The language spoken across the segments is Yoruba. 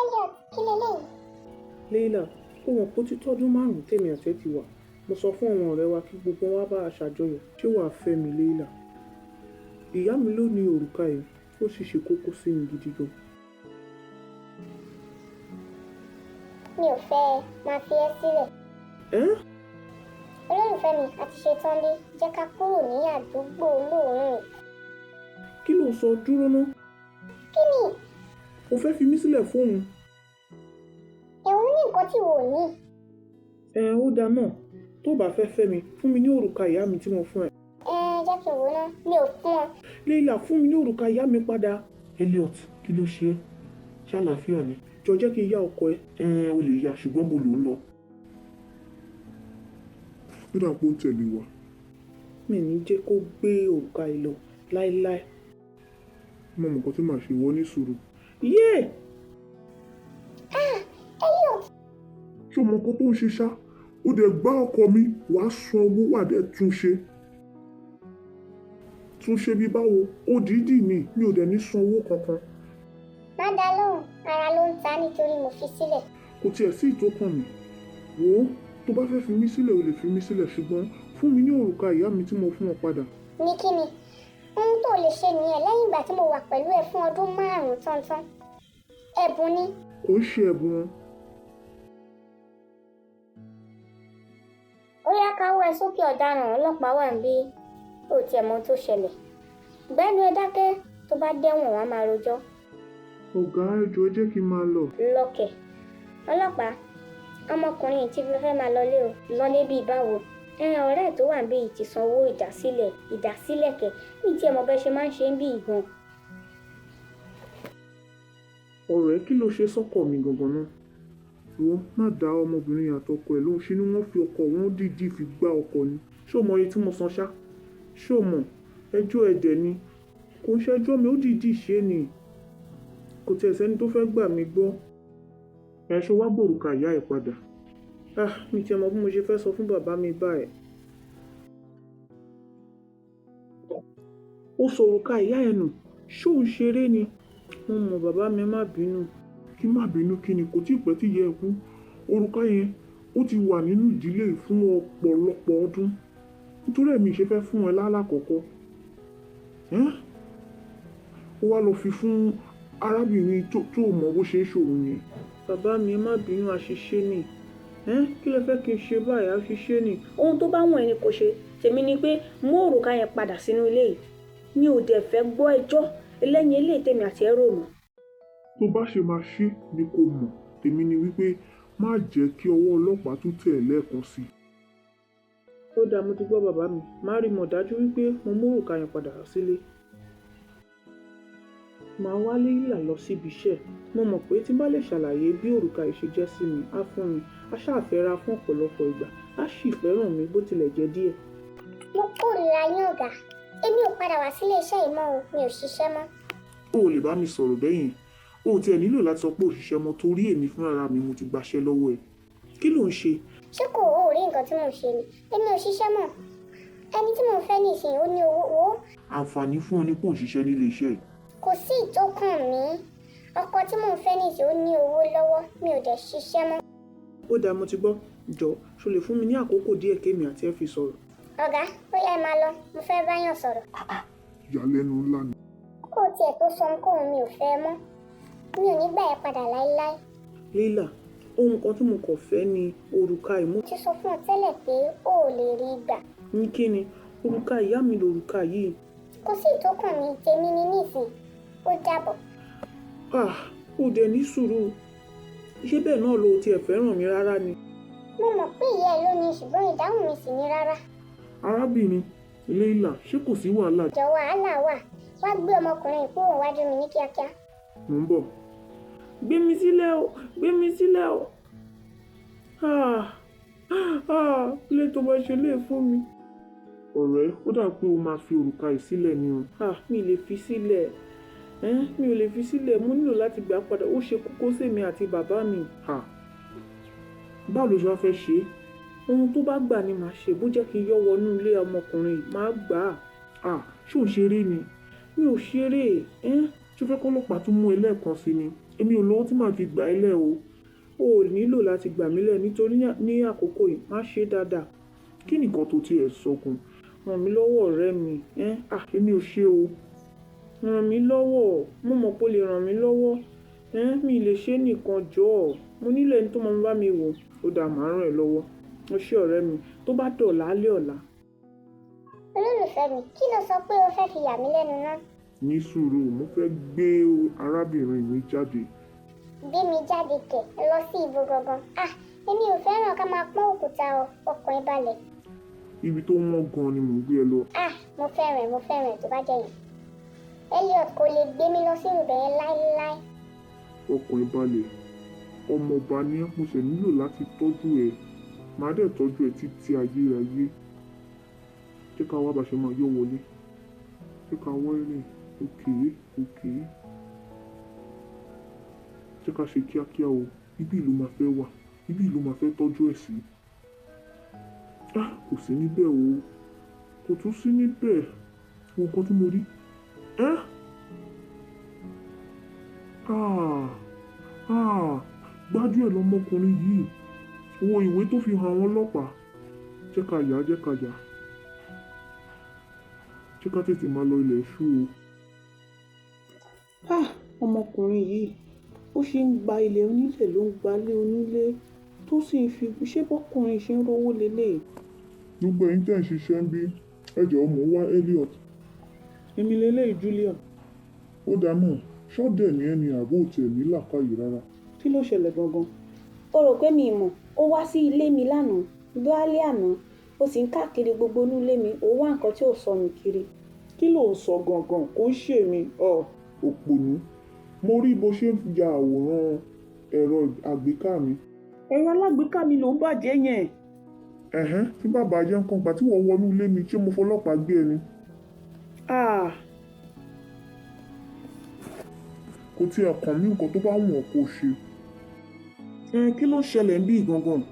Elliot, kí leléyìí? Leila, ó mọ̀ pé ó ti tọ́dún 5 tèmi àti ẹ ti wà. Mo sọ fún àwọn ọ̀rẹ́ wa kí gbogbo wọn wá bá a ṣàjọyọ̀. Ṣé wàá fẹ́ mi, Leila? Ìyá mi ló ní òrùka yìí, ó sì ṣe kókó sí mi gidi gan. Mi ò fẹ́ ẹ, máa fi ẹ́ sílẹ̀. Ẹ́? Olólùfẹ́ mi, a ti ṣe tán bí, jẹ́ ká kúrò ní àdúgbò olóòórùn yìí. Kí ló ń sọ? Dúró ná. Kí ni? O fẹ́ fi mí sílẹ̀ fóun? Ẹ̀hún ní nǹkan tí wò ó ní. Ẹ ó dáa náà. Tó bá fẹ́ fẹ́ mi, fún mi ní òrùka ìyá mi tí mo fún ẹ. Ẹ jẹ́ kí n wò ó ná, mi ò fún ọ. Leila, fún mi ní òrùka ìyá mi padà. Elliot, kí ló ṣe é? Ṣé àlàáfíà ni? Jọ jẹ́ kí n yá ọkọ ẹ. Ẹ o lè ya ṣùgbọ́n mo lò ń lọ. Ó dà pé ó ń tẹ̀lé wa. Mi ní jẹ́ kó gbé òrùka yìí lọ láéláé. Mo mọ̀ nǹkan tí màá ṣe, wọ́n ní sùúrù. Yé! Ah, Elliot! Ṣé o mọ nǹkan tó ń ṣe ṣá? Ó dẹ̀ gbá ọkọ mi, wàá san owó wà dẹ̀ tún ṣe. Tún ṣe bí báwo? Ó dìídì ni, mi ò dẹ̀ ní san owó kankan. Má dá lóhùn, ara ló ń ta nítorí mo fi sílẹ̀. Kò tiẹ̀ sí ìtókàn mi. Wò ó, tó bá fẹ́ fi mí sílẹ̀, o lè fi mí sílẹ̀ ṣùgbọ́n fún mi ní òrùka ìyá mi tí mo fún ọ padà. Ní kí ni? Ohun tó lè ṣe nìyẹn lẹ́yìn ìgbà tí mo wà pẹ̀lú ẹ fún ọdún 5 tán-tán. Ẹ̀bùn ni. Kò ń ṣe ẹ̀bùn wọn. Ó yá káwọ́ ẹ sókè ọ̀daràn ọlọ́pàá wà níbí. Ó tiẹ̀ mọ ohun tó ṣẹlẹ̀. Gbẹ́nu ẹ dákẹ́, tó bá dẹ́wọ̀n wá máa rojọ́. Ọ̀gá, ẹ jọ̀ọ́ ẹ jẹ́ kí n máa lọ. Lọ́kẹ̀. Ọlọ́pàá, ọmọkùnrin yìí ti fẹ́ máa lọlé o. Lọlé bíi báwo? Ẹ ọ̀rẹ́ ẹ̀ tó wà níbí yìí ti san owó ìdásílẹ̀ kẹ̀. Mi tiẹ̀ mọ̀ bẹ́ẹ̀ ṣe máa ń ṣe ń bí ìgbọ̀n. Ọ̀rẹ́, kí ló ṣe sọ́kọ̀ mi gangan náà? Wo má dá ọmọbìnrin àtọkọ ẹ̀ lóhùn, ṣe ni wọ́n fi ọkọ̀ wọn dìídì fi gbá ọkọ̀ ni. Ṣé o mọ iye tí mo san ṣá? Ṣé o mọ̀? Ẹjọ́ ẹ̀dẹ̀ ni. Kò ń ṣẹjọ́ mi, ó dìídì ṣe ni. Kò tiẹ̀ sẹ́ni tó fẹ́ gbà mí gbọ́. Ẹ ṣe wá gbòrùka ìyá ẹ̀ padà. Ah, mi tiẹ̀ mọ̀ bí mo ṣe fẹ́ sọ fún bàbá mi báyìí. Ó sọ òrùka ìyá ẹ̀ nù. Ṣé òun ṣeré ni? Mo mọ̀ bàbá mi, má bínú. Kí má bínú kí ni, kò tí ì pẹ́ tí ìyá ẹ kú. Òrùka yẹn ó ti wà nínú ìdílé yìí fún ọ̀pọ̀lọpọ̀ ọdún. Nítorí ẹ̀mí ṣe fẹ́ fún ẹ lálákọ̀ọ́kọ́. Ẹ́n? Ó wá lọ fi fún arábìnrin tó mọ bó ṣe ń ṣòro yẹn. Bàbá mi, má bínú, àṣìṣe ni. Ẹ́n? Kí lẹ fẹ́ kí n ṣe báyìí? Àṣìṣe ni. Ohun tó bá wùn ẹ́ ni kò ṣe. Tèmi ni pé mú òrùka yẹn padà sínú ilé yìí. Mi ò dẹ̀ fẹ́ gbọ́ ẹjọ́ ẹlẹ́yin eléyìí tèmi àti ẹ rò mọ́. Tó bá ṣe máa ṣe ni kò mọ̀. Tèmi ni wípé má jẹ́ kí ọwọ́ ọlọ́pàá tún tẹ̀ ẹ́ lẹ́ẹ̀kan sí i. Ó dáa, mo ti gbọ́ bàbá mi. Màá rí mọ̀ dájú wípé mo mú òrùka yẹn padà sílé. Màá wá Leila lọ síbi iṣẹ́. Mo mọ̀ pé tí n bá lè ṣàlàyé bí òrùka yìí ṣe jẹ́ sí mi, á fún mi. A ṣáà fẹ́ra fún ọ̀pọ̀lọpọ̀ ìgbà. Á sì fẹ́ràn mi bó tilẹ̀ jẹ́ díẹ̀. Mo kórìíra yín ọ̀gá. Èmi ò padà wá sílé iṣẹ́ yìí mọ́ o, mi ò ṣiṣẹ́ mọ́. O ò lè bá mi sọ̀rọ̀ bẹ́yẹn. O ò tiẹ̀ nílò láti sọ pé ò ṣiṣẹ́ mọ́ torí èmi fúnra mi mo ti gbaṣẹ́ lọ́wọ́ ẹ. Kí ló ń ṣe? Ṣé kò ó rí nǹkan tí mò ń ṣe ni? Èmi ò ṣiṣẹ́ mọ́. Ẹni tí mò ń fẹ́ nísìnyí ó ní owó owó. Àǹfààní fún ọ ní pé ò ń ṣiṣẹ́ nílé iṣẹ́ yìí. Kò sí ìtókàn mi. Ọkọ tí mò ń fẹ́ nísìnyí ó ní owó lọ́wọ́, mi ò dẹ̀ ṣiṣẹ́ mọ́. Ó dáa, mo ti gbọ́. Jọ̀ọ́, ṣo lè fún mi ní àkókò díẹ̀ kémi àti ẹ fi sọ̀rọ̀? Ọ̀gá, ó yá ẹ máa lọ, mo fẹ́ báyàn sọ̀rọ̀. Ìyàlẹ́nu ńlá ni. Kó o tiẹ̀ tó sọ ohunkóhun mi ò fẹ́ mọ́. Mi ò ní gbà ẹ́ padà láéláé. Leila, ohun kan tí mo kàn fẹ́ ni òrùka ìmú. Mo ti sọ fún ọ tẹ́lẹ̀ pé o ò lè rí i gbà. Ní kí ni? Òrùka ìyá mi lòrùka yìí. Kò sí ìtókàn mi, tèmi ni nísìnyí. Ó dàbọ̀. Ah, ó dẹ̀ ní sùúrù. Ṣé bẹ́ẹ̀ náà lo tiẹ̀ fẹ́ràn mi rárá ni? Mo mọ̀ pé ìyá ẹ ló ní ṣùgbọ́n ìdáhùn mi sì ní rárá. Arábìnrin Leila, ṣé kò sí wàhálà? Jọ̀wọ́ wàhálà wà. Wá gbé ọmọkùnrin yìí kúrò wájú mi ní kíákíá. Mò ń bọ̀. Gbé mi sílẹ̀ o, gbé mi sílẹ̀ o. Ah, ah, ilé tó bá ṣe lè fún mi. Ọ̀rẹ́, ó dà pé o máa fi òrùka yìí sílẹ̀ ni o. Ah, mi lè fi sílẹ̀. Ẹ́n, mi ò lè fi sílẹ̀. Mo nílò láti gbà padà. Ó ṣe kókó sí èmi àti bàbá mi. Ah, báwo ló ṣe wá fẹ́ ṣe é? Ohun tó bá gbà ni màá ṣe. Bó jẹ́ kí n yọ́ wọnú ilé ọmọkùnrin yìí, màá gbà á. Ah, ṣé ò ń ṣeré ni? Mi ò ṣeré. Ẹ́n, Ṣé o fẹ́ kọ́lọ́pàá tún mú ẹ lẹ́ẹ̀kan sí ni? Èmi ò lówó tí màá fi gbà ẹ́ lẹ̀ o. O ò nílò láti gbà mí lẹ̀ nítorí ní àkókò yìí má ṣe dáadáa. Kí nìkan tó tiẹ̀ sọ gan? Ràn mí lọ́wọ́ ọ̀rẹ́ mi. Ẹ́n, Ah, èmi ò ṣe o. Ràn mí lọ́wọ́. Mo mọ̀ pé o lè ràn mí lọ́wọ́. Ẹ́n, mi lè ṣe nìkan jọ̀ọ́. Mo nílò ẹni tó máa bá mi wò. Ó dáa, màá ràn ẹ́ lọ́wọ́. O ṣé ọ̀rẹ́ mi. Tó bá dọ̀la alẹ́ ọ̀la. Olólùfẹ́ mi, kí ló sọ pé o fẹ́ fi yà mí lẹ́nu ná? Ní sùúrù, mo fẹ́ gbé arábìnrin mi jáde. Gbé mi jáde kẹ̀ lọ sí ibo gangan. Ah, èmi ò fẹ́ràn ká máa pọ́n òkúta o, ọkàn ẹ balẹ̀. Ibi tó wọ́n gan ni mò ń gbé ẹ lọ. Ah, mo fẹ́ràn ẹ, mo fẹ́ràn ẹ tó bá jẹ́ yẹn. Elliot kò lè gbé mi lọ sí ibẹ̀ yẹn láéláé. Ọkàn ẹ balẹ̀. Ọmọọba ni ẹ́, mo sì nílò láti tọ́jú ẹ. Màá dẹ̀ tọ́jú ẹ títí ayérayé. Jẹ́ ká wá bá ṣe máa yọ wọlé. Jẹ́ ká wá rìn. Òkè, òkè. Jẹ́ ká ṣe kíákíá o. Ibi ìlú máa fẹ́ wà. Ibi ìlú máa fẹ́ tọ́jú ẹ sí. Ah, kò sí níbẹ̀ o. Kò tún sí níbẹ̀. Wo nǹkan tí mo rí. Ẹ́! Ah! Ah! Gbájú ẹ̀ lọmọkùnrin yìí. Wo ìwé tó fi hàn àwọn ọlọ́pàá. Jẹ́ ká yà á, jẹ́ ká yà á. Jẹ́ ká tètè máa lọ ilẹ̀ ṣú o. Ah, ọmọkùnrin yìí, ó ṣe ń gba ilẹ̀ onílẹ̀ ló ń gbalé onílé tó sì ń fi ṣé bọ́kùnrin ṣe ń rówó lélẹ̀. Gbogbo ẹ̀yin tẹ́ ń ṣiṣẹ́ ń bí, ẹ jọ̀ọ́ mò ń wá Elliot. Èmi leléyìí Julian. Ó dáa náà, ṣọ́dẹ̀ ni ẹ́ ni àbó tiẹ̀ ní làákàyè rárá. Kí ló ṣẹlẹ̀ gangan? O rò pé mi mọ̀, ó wá sí ilé mi lánàá, lálẹ́ àná, ó sì ń káàkiri gbogbo inú ilé mi, ó wá nǹkan tí ò sọnù kiri. Kí ló ń sọ gangan? Kò ń ṣe mi. Ọ̀. Òpònú, mo rí bó ṣe ń ya àwòrán ẹ̀rọ àgbéká mi. Ẹ̀rọ alágbèéká mi ló ń bàjẹ́ yẹn. Ẹ̀hẹ́n, tí bàbá jẹ́ nǹkan gbà tí wọ́n wọnú ilé mi, ṣé mo fọlọ́pàá gbé ẹ ni? Ah, Kò tiẹ̀ kàn mí nǹkan tó bá wù ọ́ kó ṣe. Ẹ kí ló ń ṣẹlẹ̀ ń bí gangan?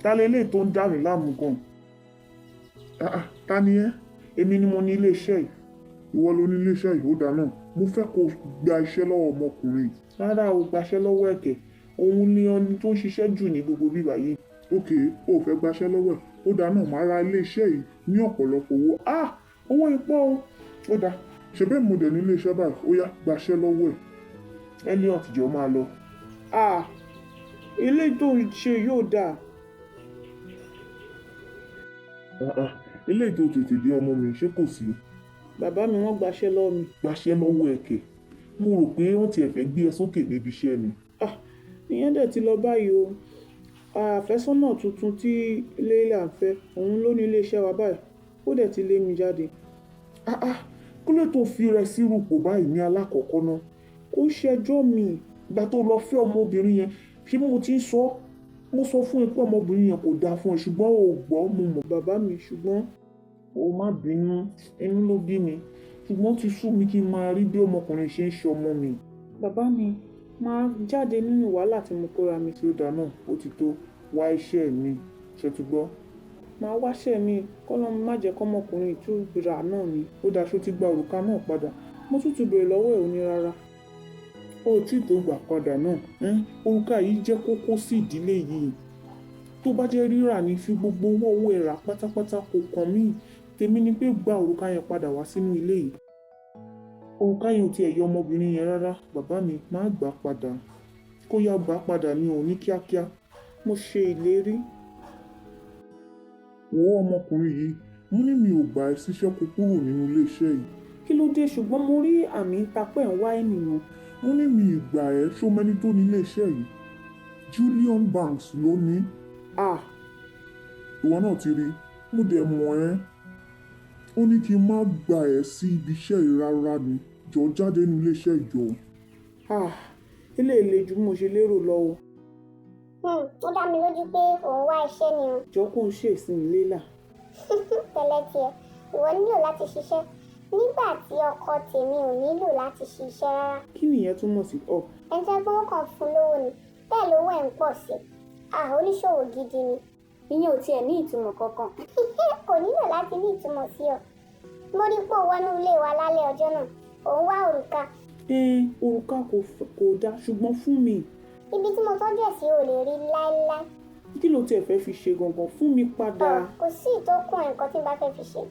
Ta leléyìí tó ń dà mí láàmú gan? Ah ah, ta ni ẹ́? Èmi ni mo ní ilé-iṣẹ́ yìí. Ìwọ ló ní ilé-iṣẹ́ yìí, ó dáa náà. Mo fẹ́ kó gba iṣẹ́ lọ́wọ́ ọmọkùnrin yìí. Rárá o, gbaṣẹ́ lọ́wọ́ ẹ̀kẹ́. Òun ni ẹni tó ń ṣiṣẹ́ jù ní gbogbo bíbá yìí. Ok, o ò fẹ́ gbaṣẹ́ lọ́wọ́ ẹ̀. Ó dáa náà, màá ra ilé-iṣẹ́ yìí ní ọ̀pọ̀lọpọ̀ owó. Ah! Owó yìí pọ̀ o. Ó dáa. Ṣé bẹ́ẹ̀ mo dẹ̀ ní ilé-iṣẹ́ báyìí? Ó yá, gbaṣẹ́ lọ́wọ́ ẹ̀. Elliot jọ̀ọ́ máa lọ. Ah! Ilé tó ń ṣe yóò dáa. Ah ah, eléyìí tó tètè dé ọmọ mi, ṣé kò sí? Bàbá mi wọ́n gbaṣẹ́ lọ́wọ́ mi. Gbaṣẹ́ lọ́wọ́ ẹ̀ kẹ̀. Mo rò pé wọ́n tiẹ̀ fẹ́ gbé ẹ sókè níbi iṣẹ́ ni. Ah, ìyẹn dẹ̀ ti lọ báyìí o. Àfẹ́sọ́nà tuntun tí Leila ń fẹ́, òun ló ní ilé-iṣẹ́ wa báyìí. Ó dẹ̀ ti lé mi jáde. Ah ah, kí ló tó fi rẹ sírú pò báyìí ní alákọ̀ọ́kọ́ náà? Kò ṣẹjọ́ mi. Ìgbà tó lọ fẹ́ ọmọbìnrin yẹn, ṣé mo ti ń sọ? Mo sọ fún ẹ pé ọmọbìnrin yẹn kò dáa fún ẹ ṣùgbọ́n o ò gbọ́, mo mọ̀. Bàbá mi ṣùgbọ́n O má bínú, inú ló bí mi. Ṣùgbọ́n ó ti sú mi kí n máa rí bí ọmọkùnrin ṣe ń ṣe ọmọ mi. Bàbá mi máa jáde nínú wàhálà tí mo kóra mi. Ṣé ó dáa náà? Ó ti tó. Wá iṣẹ́ mi. Ṣé o ti gbọ́? Màá wáṣẹ́ mi, kọ́lọ́run má jẹ́ kọ́mọkùnrin ìtura náà ni. Ó dáa, ṣó ti gba òrùka náà padà? Mo tún ti béèrè lọ́wọ́ ẹ̀ ó ní rárá. Ó tí tó gbà padà náà. Ẹ́n, òrùka yìí jẹ́ kókó sí ìdílé yìí. Tó bá jẹ́ rírà ni fi gbogbo owó ọwọ́ ẹ rà pátápátá kò kàn mí. Tèmi ni pé gba òrùka yẹn padà wá sínú ilé yìí. Òrùka yẹn ò tiẹ̀ yọ ọmọbìnrin yẹn rárá. Bàbá mi má gbà padà. Kó yá gbà padà ni òun ní kíákíá. Mo ṣe ìlérí. Wo ọmọkùnrin yìí, mo ní mi ò gbà ẹ́ síṣẹ́ kó kúrò nínú ilé-iṣẹ́ yìí. Kí ló dé ṣùgbọ́n mo rí àmì tapẹ́ ń wá ènìyàn. Mo ní mi ì gbà ẹ́ ṣó mẹ́ni tó ní ilé-iṣẹ́ yìí. Julian Banks ló ní. Ah! Ìwọ náà ti rí, mo dẹ̀ mọ̀ ẹ́. Ó ní kí n má gbà ẹ́ sí ibi iṣẹ́ yìí rárá ni. Jọ̀ọ́ jáde nínú ilé-iṣẹ́ yìí jọ̀ọ́. Ah! Eléyìí le ju bí mo ṣe lérò lọ o. Ó dá mi lójú pé òun wá iṣẹ́ ni o. Jọ̀ọ́ kó ń ṣe ìsinmi Leila. Tẹ́lẹ̀ tiẹ̀, ìwọ nílò láti ṣiṣẹ́ nígbà tí ọkọ tèmi ò nílò láti ṣiṣẹ́ rárá. Kí nìyẹn túmọ̀ sí? Ọ̀. Ẹni tó gbówó kan fún lówó ni, bẹ́ẹ̀ lówó ẹ̀ ń pọ̀ sí i. Ah, oníṣòwò gidi ni. Ìyẹn ò tiẹ̀ ní ìtumọ̀ kankan. Kò nílò láti ní ìtumọ̀ sí ọ. Mo rí pé o wọnú ilé wa lálẹ́ ọjọ́ náà, òun wá òrùka. Òrùka kò dáa ṣùgbọ́n fún mi. Ibi tí mo tọ́jú ẹ̀ sí ò lè rí láéláé. Kí ló tiẹ̀ fẹ́ fi ṣe gangan? Fún mi padà. Kò sí ìtókùn nǹkan tí n bá fẹ́ fi ṣe.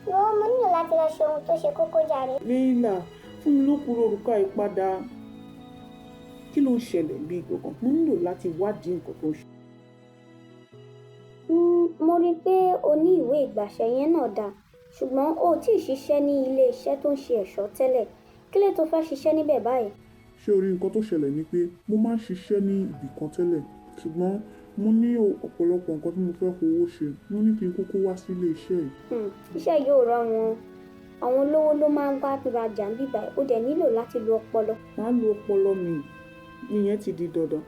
Wo, mo nílò láti lọ ṣe ohun tó ṣe kókó jàre. Leila, fún mi lókùrò òrùka yìí padà. Kí ló ń ṣẹlẹ̀ bí gangan? Mo nílò láti wádìí nǹkan tó ń ṣe. Mo rí i pé o ní ìwé ìgbàṣẹ yẹn náà dáa, ṣùgbọ́n o ò tí ì ṣiṣẹ́ ní ilé iṣẹ́ tó ń ṣe ẹ̀ṣọ́ tẹ́lẹ̀. Kí ló tó fẹ́ ṣiṣẹ́ níbẹ̀ báyìí? Ṣé o rí nǹkan tó ṣẹlẹ̀ ni pé mo máa ń ṣiṣẹ́ ní ibì kan tẹ́lẹ̀, ṣùgbọ́n mo ní ọ̀pọ̀lọpọ̀ nǹkan tí mo fẹ́ fowó ṣe. Mo ní kí n kúkú wá sí ilé iṣẹ́ yìí. Iṣẹ́ yìí ò rọrùn o. Àwọn olówó ló máa ń wá rajà ń bíbà, ó dẹ̀ nílò láti lo ọpọlọ. Màá lo ọpọlọ mi, ìyẹn ti di dandan.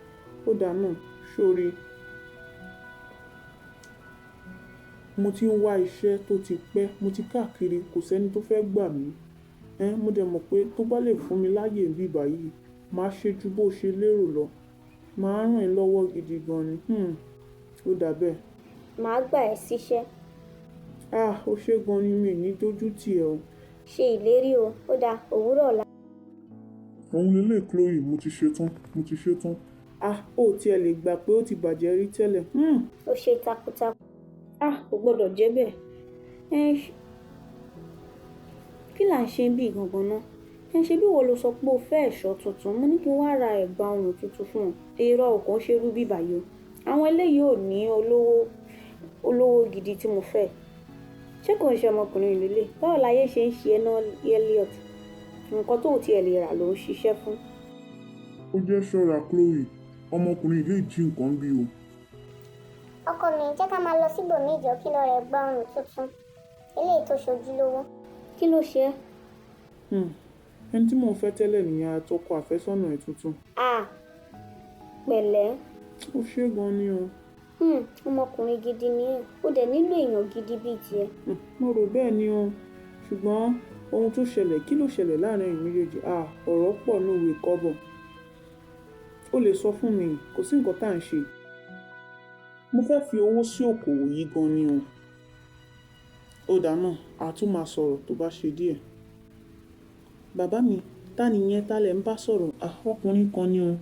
Ó dáa náà, sórí. Mo ti ń wá iṣẹ́ tó ti pẹ́, mo ti káàkiri, kò sẹ́ni tó fẹ́ gbà mí. Mo dẹ̀ mọ̀ pé tó bá lè fún mi láyè ń bíbà yìí, màá ṣe ju bó ṣe lérò lọ. Màá ràn ẹ́ lọ́wọ́ gidi gan ni. Ó dà bẹ́ẹ̀. Màá gbà ẹ́ síṣẹ́. Ó ṣe gan ni, mi ò ní dójú tì ẹ́ o. Ṣe ìlérí o, ó dáa, òwúrọ̀ ọ̀la. Òun lélẹ̀ Chloe, mo ti ṣe tán, mo ti ṣe tán. Ó tiẹ̀ lè gbà pé ó ti bàjẹ́ rí tẹ́lẹ̀. Ó ṣe takuntakun. Kò gbọ́dọ̀ jẹ́ bẹ́ẹ̀. Kí là ń ṣe bí gangan náà? Ṣe bí wo lo sọ pé o fẹ́ ẹ̀ṣọ́ tuntun? Mo ní kí n wá ra ẹ̀gbà ọrùn tuntun fún ọ. Irọ́ ò kàn ṣe rú bí báyìí o. Àwọn eléyìí ò ní olówó gidi tí mo fẹ́. Ṣé kò ń ṣe ọmọkùnrin líle? Báwo láyé ṣe ń ṣe ẹ́ náà, Elliot? Nǹkan tó ò tiẹ̀ lè rà ló ń ṣiṣẹ́ fún. Ó jẹ́ ṣọ́ra Chloe, ọmọkùnrin lè jí nǹkan bí o. Ọkọ mi, jẹ́ ká máa lọ síbòmíì jọ kí lọ rẹ̀ gba ọrùn tuntun. Eléyìí tó ṣojú lówó. Kí ló ṣe ẹ́? Ẹni tí mò ń fẹ́ tẹ́lẹ̀ nìyẹn, àtọkọ àfẹ́sọ́nà ẹ̀ tuntun. Pẹ̀lẹ́. Ó ṣe gan ni o. Ọmọkùnrin gidi ni ẹ́, ó dẹ̀ nílò èèyàn gidi bíi tiẹ̀. Mo rò bẹ́ẹ̀ ni o, ṣùgbọ́n ohun tó ṣẹlẹ̀, kí ló ṣẹlẹ̀ láàrin ẹ̀yin méjèèjì? Ọ̀rọ̀ pọ̀ ní òwe kọ́bọ̀. O lè sọ fún mi, kò sí nǹkan tá à ń ṣe. Mo fẹ́ fi owó sí òkòwò yìí gan ni o. Ó dáa náà, a tún máa sọ̀rọ̀ tó bá ṣe díẹ̀. Bàbá mi, ta ni yẹn ta lẹ̀ ń bá sọ̀rọ̀? Ọkùnrin kan ni o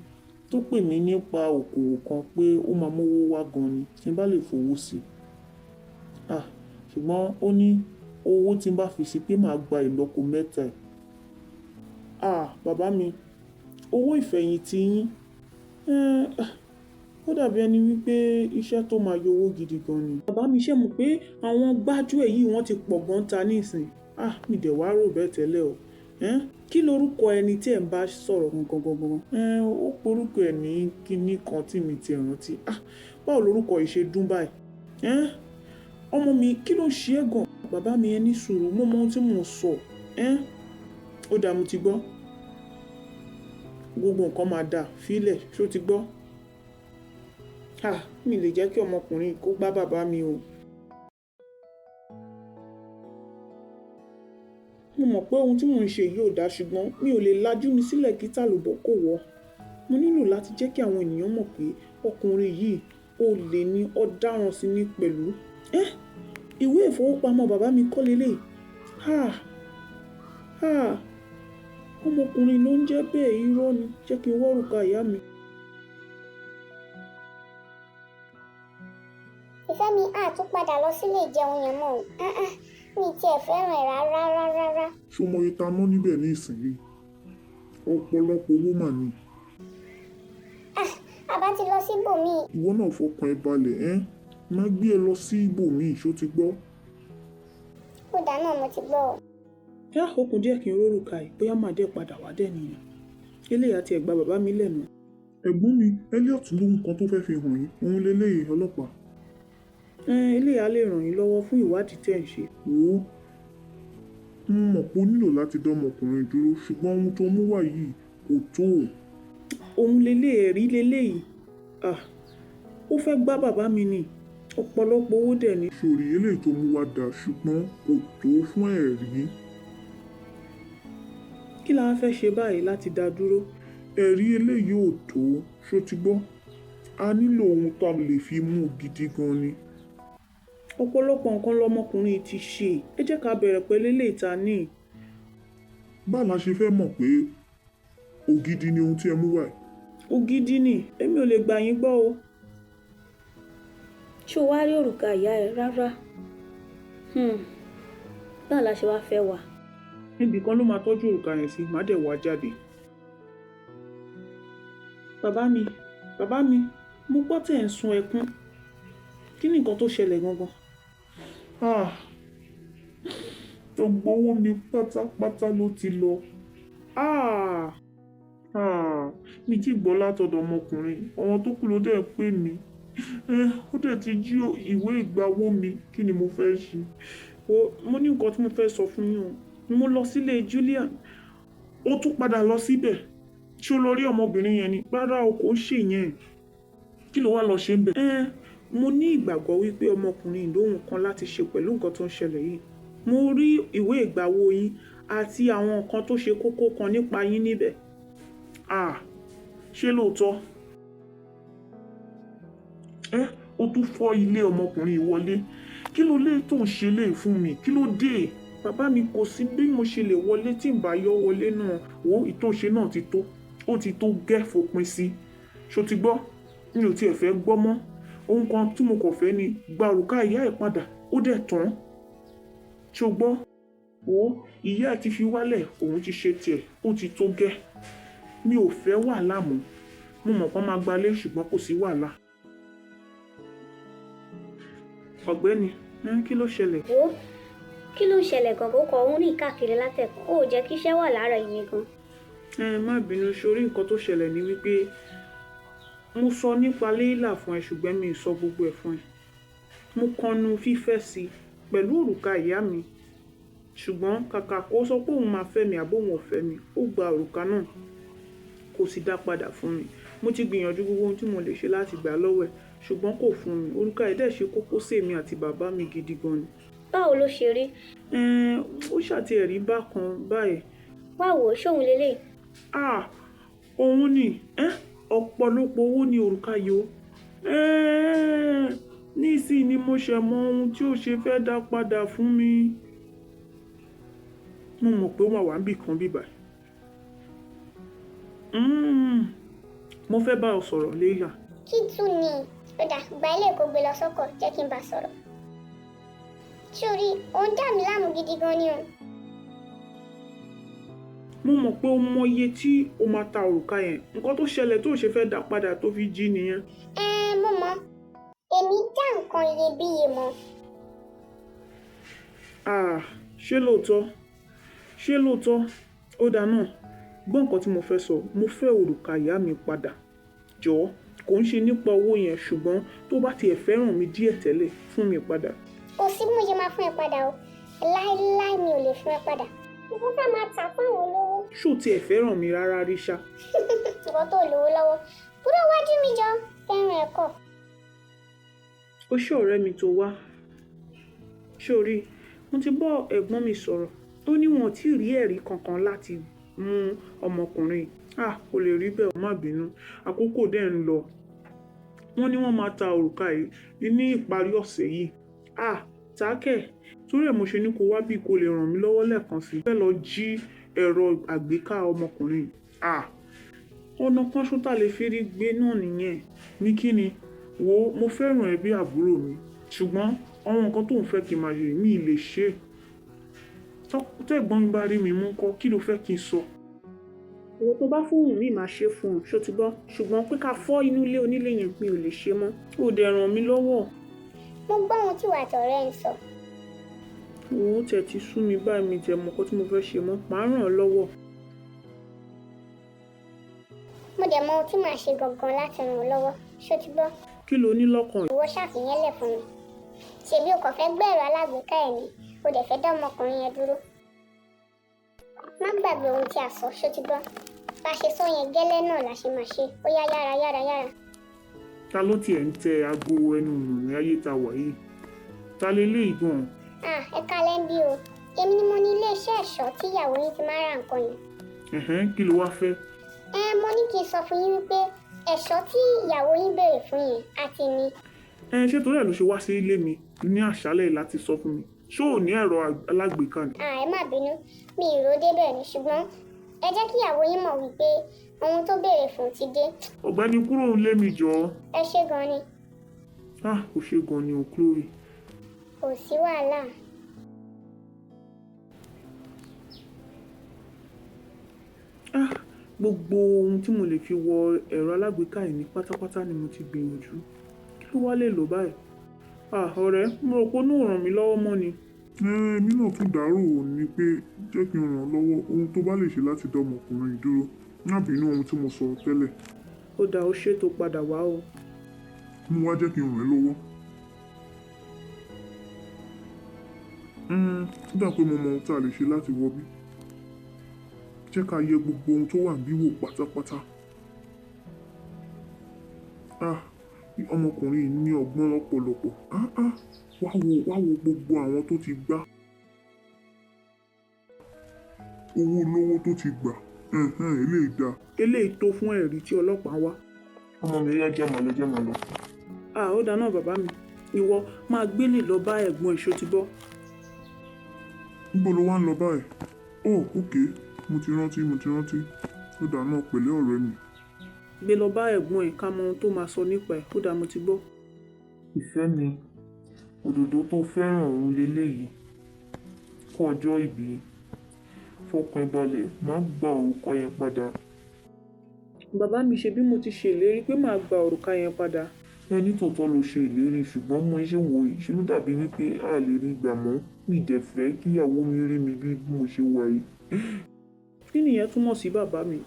tó pè mí nípa òkòwò kan pé ó máa mówó wá gan ni tí n bá lè fowó sí i. Ṣùgbọ́n ó ní owó tí n bá fi sí pé màá gba ìlọ́po mẹ́ta ẹ̀. Bàbá mi, owó ìfẹ̀yìntì yín, ó dàbí ẹni wípé iṣẹ́ tó máa yọ owó gidi gan ni. Bàbá mi, ṣé mọ̀ pé àwọn gbájúẹ̀ yìí wọ́n ti pọ̀ gan ta nísìn? Mi dẹ̀ wá rò bẹ́ẹ̀ tẹ́lẹ̀ o. Kí lorúkọ ẹni tí ẹ̀ ń bá sọ̀rọ̀ gangan gangan? Ó porúkọ ẹ̀ ní kinní kan tí mi ti rántí. Báwo lorúkọ yìí ṣe dún báyìí? Ọmọ mi, kí ló ń ṣe ẹ́ gan? Bàbá mi, ẹ ní sùúrù, mo mọ ohun tí mò ń sọ. Ó dáa, mo ti gbọ́. Gbogbo nǹkan máa dà, fílẹ̀, ṣé o ti gbọ́? Mi lè jẹ́ kí ọmọkùnrin kó gbá bàbá mi o. Mo mọ̀ pé ohun tí mò ń ṣe yìí ò dáa, ṣùgbọ́n mi ò lè lajú mi sílẹ̀ kí tàlùbọ̀ kó wọ̀. Mo nílò láti jẹ́ kí àwọn ènìyàn mọ̀ pé ọkùnrin yìí olè ní ọ̀daràn sí ní pẹ̀lú. Ìwé ìfowópamọ́ bàbá mi kọ́ lélẹ̀. Ọmọkùnrin ló ń jẹ́ bẹ́ẹ̀, irọ́ ni. Jẹ́ kí n wá òrùka ìyá mi. Ìfẹ́ mi, a tún padà lọ sílé ìjẹun yẹn mọ́ o. Mi tiẹ̀ fẹ́ràn ẹ̀ rárá rárá. Ṣé o mọ iye ta ná níbẹ̀ ní ìsinyìí? Ọ̀pọ̀lọpọ̀ owó mà ni. Àbá ti lọ síbòmíì. Ìwọ náà fọkàn ẹ balẹ̀, ẹ́? Má gbé ẹ lọ sí ibòmíì, ṣó ti gbọ́? Ó dáa náà, mo ti gbọ́ o. Yá, okùn díẹ̀ kí n rórùka yìí, bóyá màá dẹ̀ padà wá dẹ̀ nìyẹn. Eléyà ti ẹ̀ gba bàbá mi lẹ́nu. Ẹ̀gbọ́n mi, Elliot lóhun kan tó fẹ́ fi hàn yín, òun leléyìí ọlọ́pàá. Eléyà lè ràn yín lọ́wọ́ fún ìwádìí tẹ̀ ń ṣe. Wò ó, mo mọ̀ pé o nílò láti dá ọmọkùnrin dúró, ṣùgbọ́n ohun tó mú wá yìí kò tó o. Òun leléyìí, ẹ̀rí leléyìí. Ó fẹ́ gbá bàbá mi ni, ọ̀pọ̀lọpọ̀ owó dẹ̀ ni. Sórí eléyìí tó mú wá dáa, ṣùgbọ́n kò tó fún ẹ̀rí. Kí la fẹ́ ṣe báyìí láti dá dúró? Ẹ̀rí eléyìí ò tó, ṣó ti gbọ́? A nílò ohun tá a lè fi mú gidi gan ni. Ọ̀pọ̀lọpọ̀ nǹkan lọmọkùnrin ti ṣe. Ẹ jẹ́ ká bẹ̀rẹ̀ pẹ̀lú eléyìí ta ní. Báwo la ṣe fẹ́ mọ̀ pé ògidì ni ohun tí ẹ mú wá yìí? Ògidì ni, èmi ò lè gbà yín gbọ́ o. Ṣé o wá rí òrùka ìyá ẹ rárá? Báwo la ṣe wá fẹ́ wà? Níbi kan ló máa tọ́jú òrùka yẹn sí, má dẹ̀ wá jáde. Bàbá mi, bàbá mi, mo gbọ́ tẹ̀ ń sun ẹkún. Kí ni nǹkan tó ṣẹlẹ̀ gangan? Ah, gbogbo owó mi pátápátá ló ti lọ. Ah, Ah, mi ti gbọ́ látọ̀dọ̀ ọmọkùnrin, àwọn tó kù ló dẹ̀ pè mí. Ó dẹ̀ ti jí ìwé ìgbawó mi, kí ni mo fẹ́ ṣe? Wo, mo ní nǹkan tí mo fẹ́ sọ fún yín o. Mo lọ sílé Julian. Ó tún padà lọ síbẹ̀. Ṣé o lọ rí ọmọbìnrin yẹn ni? Rárá o, kò ń ṣe yẹn. Kí ló wá lọ ṣe ń bẹ̀? Mo ní ìgbàgbọ́ wípé ọmọkùnrin lóhùn kan láti ṣe pẹ̀lú nǹkan tó ń ṣẹlẹ̀ yìí. Mo rí ìwé ìgbawó yín àti àwọn nǹkan tó ṣe kókó kan nípa yín níbẹ̀. Ah, ṣé lóòótọ́? Ó tún fọ́ ilé ọmọkùnrin wọlé. Kí ló lé tó ń ṣe lé fún mi? Kí ló dé? Bàbá mi, kò sí bí mo ṣe lè wọlé tí n bá yọ wọlé náà. Wo, ìtòṣe náà ti tó. Ó ti tó gẹ́ fòpin sí. Ṣó ti gbọ́? Mi ò tiẹ̀ fẹ́ gbọ́ mọ́. Ohun kan tí mo kàn fẹ́ ni gba òrùka ìyá ẹ̀ padà. Ó dẹ̀ tán. Ṣó gbọ́? Wo, ìyá ẹ̀ ti fi wálẹ̀, òun ti ṣe tiẹ̀. Ó ti tó gẹ́. Mi ò fẹ́ wàhálà mọ́. Mo mọ̀ pé máa gbalé ṣùgbọ́n kò sí wàhálà. Ọ̀gbẹ́ni, kí ló ṣẹlẹ̀? Wo, kí ló ń ṣẹlẹ̀ gangan? Ó kọ òun rìn káàkiri látẹ̀kọ́. Ó jẹ́ kí iṣẹ́ wà lára ìyẹn gan. Má bínú, sórí nǹkan tó ṣẹlẹ̀ ni wípé mo sọ nípa Leila fún ẹ ṣùgbọ́n mi ò sọ gbogbo ẹ̀ fún ẹ. Mo kọnu fífẹ́ sí i pẹ̀lú òrùka ìyá mi. Ṣùgbọ́n kàkà kó sọ pé òun máa fẹ́ mi àbí òun ò fẹ́ mi, ó gba òrùka náà kò sì dá padà fún mi. Mo ti gbìyànjú gbogbo ohun tí mo lè ṣe láti gbà lọ́wọ́ ẹ̀ ṣùgbọ́n kò fún mi. Òrùka yìí dẹ̀ ṣe kókó sí èmi àti bàbá mi gidi gan ni. Báwo ló ṣe rí? Ó ṣàti ẹ̀rí bákan báyìí. Wá wò ó, ṣóun leléyìí? Ah, òun ni. Ọ̀pọ̀lọpọ̀ owó ni òrùka yìí o. Nísìnyí ni mo ṣẹ̀ mọ ohun tí ó ṣe fẹ́ dá padà fún mi. Mo mọ̀ pé ó máa wà níbì kan bíbà. Mo fẹ́ bá ọ sọ̀rọ̀, Leila. Kí tún ni? Ó dà, gba ilé kó gbé lọ sọ́kọ̀, jẹ́ kí n bá sọ̀rọ̀. Sórí, ó ń dà mí láàmú gidi gan ni o. Mo mọ̀ pé o mọ iye tí o máa ta òrùka yẹn. Nǹkan tó ṣẹlẹ̀ tó ṣe fẹ́ dá padà tó fi jí nìyẹn. Mo mọ̀. Èmi dá nǹkan iyebíye mọ̀. Ah, ṣé lóòótọ́? Ṣé lóòótọ́? Ó dáa náà. Gbọ́ nǹkan tí mo fẹ́ sọ. Mo fẹ́ òrùka ìyá mi padà. Jọ̀ọ́, kò ń ṣe nípa owó yẹn ṣùgbọ́n tó bá tiẹ̀ fẹ́ràn mi díẹ̀ tẹ́lẹ̀, fún mi padà. Kò sí bí mo ṣe máa fún ẹ padà o. Láíláí mi ò lè fún ẹ padà. Ìwọ fẹ́ máa tà fún àwọn olówó. Ṣó tiẹ̀ fẹ́ràn mi rárá rí ṣá? Ìwọ tó lówó lọ́wọ́. Kúrò wájú mi jọ, fẹ́ràn ẹ kọ̀. Ó ṣé ọ̀rẹ́ mi tó wá. Ṣé o rí? Mo ti bọ́ ẹ̀gbọ́n mi sọ̀rọ̀. Ó ní wọn ò tí ì rí ẹ̀rí kankan láti mú ọmọkùnrin. Ah, kò lè rí bẹ́ẹ̀, má bínú. Àkókò dẹ̀ ń lọ. Wọ́n ní wọ́n máa ta òrùka yìí ní ìparí ọ̀sẹ̀ yìí. Ah, tákẹ̀. Torí ẹ̀ mo ṣe ní kó wá bí kò lè ràn mí lọ́wọ́ lẹ́ẹ̀kan sí. Fẹ́ lọ jí ẹ̀rọ àgbéká ọmọkùnrin. Ah, ọ̀nà kan ṣó tà lè fi rí gbé náà nìyẹn. Ní kí ni? Wo, mo fẹ́ràn ẹ bí àbúrò mi. Ṣùgbọ́n àwọn nǹkan tó ń fẹ́ kí n máa ṣe mi lè ṣe. Tẹ́gbọ́n mi bá rí mi mú kọ́, kí ló fẹ́ kí n sọ? Ìwọ tó bá fóònù mi máa ṣe fún un, ṣó ti gbọ́? Ṣùgbọ́n pé ká fọ́ inú ilé onílé yẹn mi ò lè ṣe mọ́. Ó dẹ̀ ràn mí lọ́wọ́. Mo gbọ́ ohun tí wàá tọ̀rẹ́ ń sọ. Òun tẹ̀ ti sú mi báyìí, mi tẹ̀ mọ̀ nǹkan tí mo fẹ́ ṣe mọ́. Màá ràn ọ́ lọ́wọ́. Mo dẹ̀ mọ ohun tí màá ṣe gangan láti ràn ọ́ lọ́wọ́, ṣó ti gbọ́? Kí lo ní lọ́kàn? Ìwọ ṣàfihàn lẹ̀ fún mi. Ṣèbí o kò fẹ́ gbẹ̀rọ alágbèéká ẹ̀ ni, o dẹ̀ fẹ́ dá ọmọkùnrin yẹn dúró. Má gbàgbé ohun tí a sọ, ṣó ti gbọ́? Bá ṣe sọ yẹn gẹ́lẹ́ náà la ṣe máa ṣe. Ó yá, yára, yára, yára. Ta ló tiẹ̀ ń tẹ aago ẹnu ìrìn ayé ta wà yìí? Ta leléyìí gan-an? Ah, ẹ kálẹ́ ń bí o. Èmi ni mo ní ilé-iṣẹ́ ẹ̀ṣọ́ tí ìyàwó yín ti máa ń ra nǹkan yẹn. Ẹ̀hẹ́n, kí ló wá fẹ́? Mo ní kí n sọ fún yín wípé ẹ̀ṣọ́ tí ìyàwó yín béèrè fún yẹn àti mi. Ṣé torí ẹ̀ ló ṣe wá sí ilé mi ní àṣálẹ́ láti sọ fún mi? Ṣé ò ní ẹ̀rọ alágbèéká ni? À, ẹ má bínú, mi ì rò débẹ̀ ni, ṣùgbọ́n ẹ jẹ́ kí ìyàwó yín mọ̀ wípé ohun tó béèrè fún ti dé. Ọ̀gbẹ́ni, kúrò ń lé mi jọ. Ẹ ṣé gan ni. Ah, ò ṣé gan ni o, Chloe. Kò sí wàhálà. Ah, gbogbo ohun tí mo lè fi wọ ẹ̀rọ alágbèéká yìí ní pátápátá ni mo ti gbìyànjú. Kí ló wá lè lò báyìí? Ah, ọ̀rẹ́, mo rò pé ó náà ràn mí lọ́wọ́ mọ́ ni. Èmi náà tún dàrú ò ní pé jẹ́ kí n ràn ọ́ lọ́wọ́ ohun tó bá lè ṣe láti dá ọmọkùnrin yìí dúró. Má bínú ohun tí mo sọ tẹ́lẹ̀. Ó dáa, ó ṣètò padà wá o. Mo wá jẹ́ kí n ràn ẹ́ lọ́wọ́. Ó dà pé mo mọ ohun tá a lè ṣe láti wọ bí. Jẹ́ ká yẹ gbogbo ohun tó wà níbí wò pátápátá. Ah, ọmọkùnrin yìí ní ọgbọ́n lọ́pọ̀lọpọ̀. Ah ah, wá wo gbogbo àwọn tó ti gbá. Owó olówó tó ti gbà. Eléyìí dáa. Eléyìí tó fún ẹ̀rí tí ọlọ́pàá wá. Ọmọ mi yá, jẹ́ màá lọ, jẹ́ màá lọ. Ah, ó dáná bàbá mi. Ìwọ máa gbélé lọ bá ẹ̀gbọ́n ìṣó ti bọ́. Níbo ló wá ń lọ báyìí? Oh, okay. Mo ti rántí. Ó dáná pẹ̀lẹ́ ọ̀rẹ́ mi. Gbé lọ bá ẹ̀gbọ́n ẹ̀ ká mọ ohun tó máa sọ nípa ẹ̀. Ó dáa, mo ti gbọ́. Ìfẹ́ mi, òdòdó tó fẹ́ràn òun leléyìí. Kú ọjọ́ ìbí. Fọkàn balẹ̀, má gba òrùka yẹn padà. Bàbá mi, ṣe bí mo ti ṣèlérí pé màá gba òrùka yẹn padà. Ẹni tòótọ́ ló ṣe ìlérí, ṣùgbọ́n mo ṣe wò yìí, ṣe ló dàbí wípé a lè rí gbà mọ́. Mi dẹ̀ fẹ́ kíyàwó mi rí mi bí mo ṣe wà yìí. Kí nìyẹn túmọ̀ sí, bàbá mi?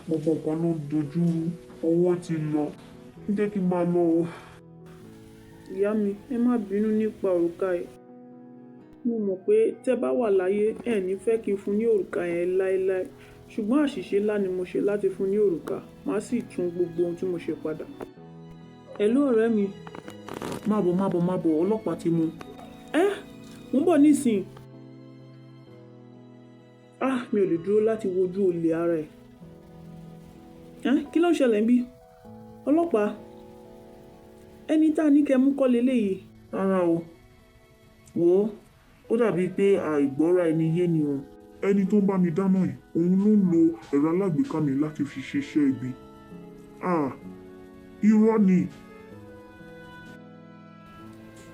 Gbogbo nǹkan ló ń dojú rú, owó ti lọ. Jẹ́ kí n máa lọ o. Ìyá mi, ẹ má bínú nípa òrùka yìí. Mo mọ̀ pé tẹ́ bá wà láyé, ẹ ní fẹ́ kí n fún ní òrùka yẹn láéláé. Ṣùgbọ́n àṣìṣe ńlá ni mo ṣe láti fún ní òrùka. Màá sì tún gbogbo ohun tí mo ṣe padà. Hello ọ̀rẹ́ mi. Má bọ̀, má bọ̀, má bọ̀, ọlọ́pàá ti mú. Ẹ́, mò ń bọ̀ nísìnyí. Ah, mi ò lè dúró láti wojú olè ara ẹ̀. Ẹ́, kí ló ń ṣẹlẹ̀ níbí? Ọlọ́pàá, ẹni tá a ní kẹ́ mú kọ́ leléyìí. Rárá o. Wò ó, ó dàbí pé àìgbọ́ra ẹni yé ni o. Ẹni tó ń bá mi dáná yìí, òun ló ń lo ẹ̀rọ alágbèéká mi láti fi ṣiṣẹ́ ibi. Ah, irọ́ ni.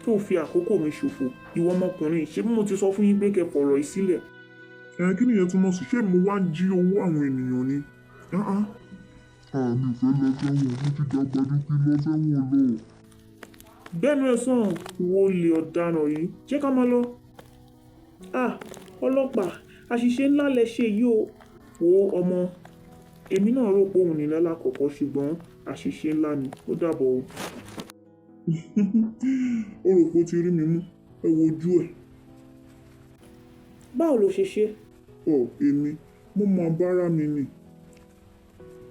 Tó fi àkókò mi ṣòfò, ìwọ ọmọkùnrin, ṣé bí mo ti sọ fún yín pé kẹ́ fọ̀rọ̀ yìí sílẹ̀? Kí nìyẹn túmọ̀ sí? Ṣé mo wá ń jí owó àwọn ènìyàn ni? Àmì ìfẹ́ lọ sẹ́wọ̀n, mo ti dàgbà ju kí lọ sẹ́wọ̀n lọ. Gbẹ́nu ẹ sàn, ìwọ olè ọ̀daràn yìí, jẹ́ ká máa lọ. Ah, ọlọ́pàá, àṣìṣe ńlá lẹ ṣe yìí o. Wo ọmọ, èmi náà rò pé òun ní lálákọ̀ọ́kọ́, ṣùgbọ́n àṣìṣe ńlá ni, ó dàbọ̀ o. Ó rò pé ó ti rí mi mú, ẹ wo ojú ẹ̀. Báwo lo ṣe ṣe? Ọ̀, èmi, mo mọ abára mi ni.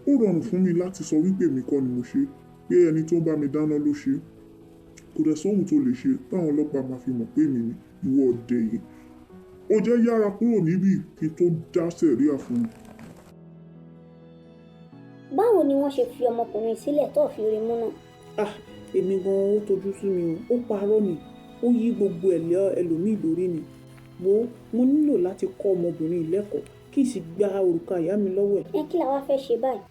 Ó rọrùn fún mi láti sọ wípé èmi kọ́ ni mo ṣe, pé ẹni tó ń bá mi dáná ló ṣe. Kò dẹ̀ sóhun tó lè ṣe táwọn ọlọ́pàá máa fi mọ̀ pé èmi ni ìwọ ọ̀dẹ̀ yìí. Ó jẹ́ yára kúrò níbí kí n tó dá sẹ̀ríà fún mi. Báwo ni wọ́n ṣe fi ọmọkùnrin sílẹ̀ tó fi rí mú náà? Ah, èmi gan-an ó tojú sú mi o. Ó parọ́ ni, ó yí gbogbo ẹ̀ lé ẹlòmíì lórí ni. Wo, mo nílò láti kọ́ ọmọbìnrin lẹ́kọ̀ọ́ kí n sì gba òrùka ìyá mi lọ́wọ́ ẹ̀. Ẹ kí la wá fẹ́ ṣe báyìí?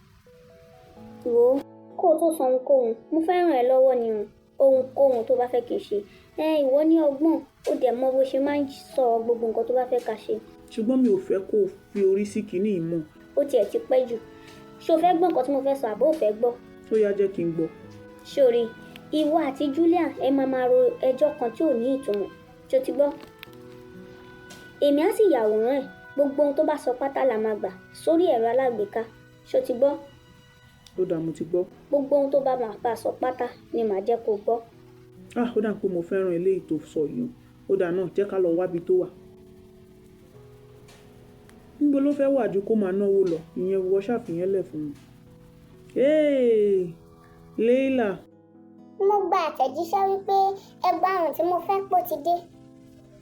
Wo, kó o tó sọ ohunkóhun, mo fẹ́ ràn ẹ́ lọ́wọ́ ni o. Ohunkóhun tó bá fẹ́ kí n ṣe. Ẹ, ìwọ ní ọgbọ́n, ó dẹ̀ mọ bó ṣe máa ń sọ gbogbo nǹkan tó bá fẹ́ ká ṣe. Ṣùgbọ́n mi ò fẹ́ kó o fi orí sí kinní yìí mọ́. Ó tiẹ̀ ti pẹ́ jù. Ṣé o fẹ́ gbọ́ nǹkan tí mo fẹ́ sọ àbó ò fẹ́ gbọ́? Ó yá, jẹ́ kí n gbọ́. Ṣòrí, ìwọ àti Julian ẹ máa máa ro ẹjọ́ kan tí ò ní ìtumọ̀. Ṣé o ti gbọ́? Èmi á sì yàwòrán ẹ̀. Gbogbo ohun tó bá sọ pátá la máa gbà sórí ẹ̀rọ alágbèéká. Ṣé o ti gbọ́? Ó dáa, mo ti gbọ́. Gbogbo ohun tó bá máa bá sọ pátá ni màá jẹ́ kó gbọ́. Ah, ó dà pé mo fẹ́ràn eléyìí tó sọ yìí. Ó dáa náà, jẹ́ ká lọ wábi tó wà. Níbo ló fẹ́ wà ju kó máa náwó lọ? Ìyẹn wọ ṣàfihàn lẹ̀ fún mi. Hey, Leila. Mo gba àtẹ̀jíṣẹ́ wípé ẹgbàá ọ̀run tí mo fẹ́ pò ti dé.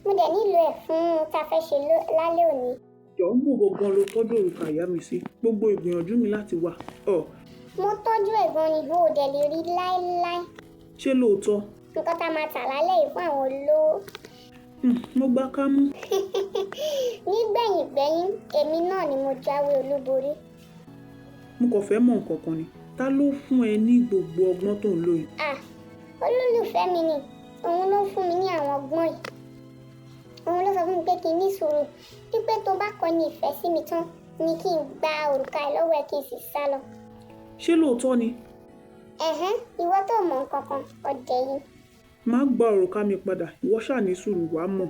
Mo dẹ̀ nílò ẹ̀ fún ohun tá a fẹ́ ṣe lálẹ́ òní. Jọ̀ọ́, ń bò gangan ló tọ́jú òrùka ìyá mi sí. Gbogbo ìgbìyànjú mi láti wà. Ọ̀. Mo tọ́jú ẹ̀ gan ni, o ò dẹ̀ lè rí láéláé. Ṣé lóòótọ́? Nǹkan tá a máa tà lálẹ́ yìí fún àwọn olówó. Mo gbá kámú. Nígbẹ̀yìn gbẹ́yín, èmi náà ni mo jáwé olúborí. Mo kàn fẹ́ mọ̀ nǹkan kan ni. Ta ló fún ẹ ní gbogbo ọgbọ́n tó ń lò yìí? Ah, olólùfẹ́ mi ni. Òun ló fún mi ní àwọn ọgbọ́n yìí. Òun ló sọ fún mi pé kí n ní sùúrù, wípé tó bá kọni ìfẹ́ sí mi tán ni kí n gba òrùka ẹ̀ lọ́wọ́ ẹ kí n sì sá lọ. Ṣé lóòótọ́ ni? Ẹ̀hẹ́n, ìwọ tó mọ̀ nǹkan kan, ọ̀dẹ̀ yìí. Má gba òrùka mi padà, ìwọ ṣáà ní sùúrù wàá mọ̀.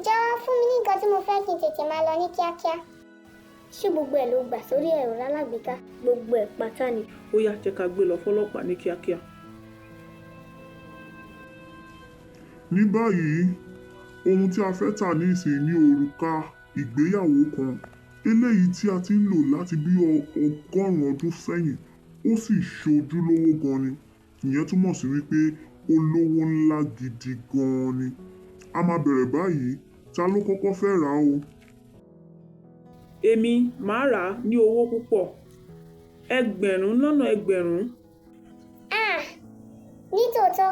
Jọ̀wọ́ fún mi ní nǹkan tí mo fẹ́ kí n tètè máa lọ ní kíákíá. Ṣé gbogbo ẹ̀ ló gbà sórí ẹ̀rọ alágbèéká? Gbogbo ẹ̀ pátá ni. Ó yá, jẹ́ ká gbé lọ fọ́lọ́pàá ní kíákíá. Ní báyìí, ohun tí a fẹ́ tà ní ìsìn ní òrùka ìgbéyàwó kan. Eléyìí tí a ti ń lò láti bí 100 ọdún sẹ́yìn, ó sì ṣojúlówó gan ni. Ìyẹn túmọ̀ sí wípé olówó ńlá gidi gan ni. A máa bẹ̀rẹ̀ báyìí, ta ló kọ́kọ́ fẹ́ rà o? Èmi máa rà á ní owó púpọ̀. Ẹgbẹ̀rún lọ́nà ẹgbẹ̀rún. Ah, nítòótọ́.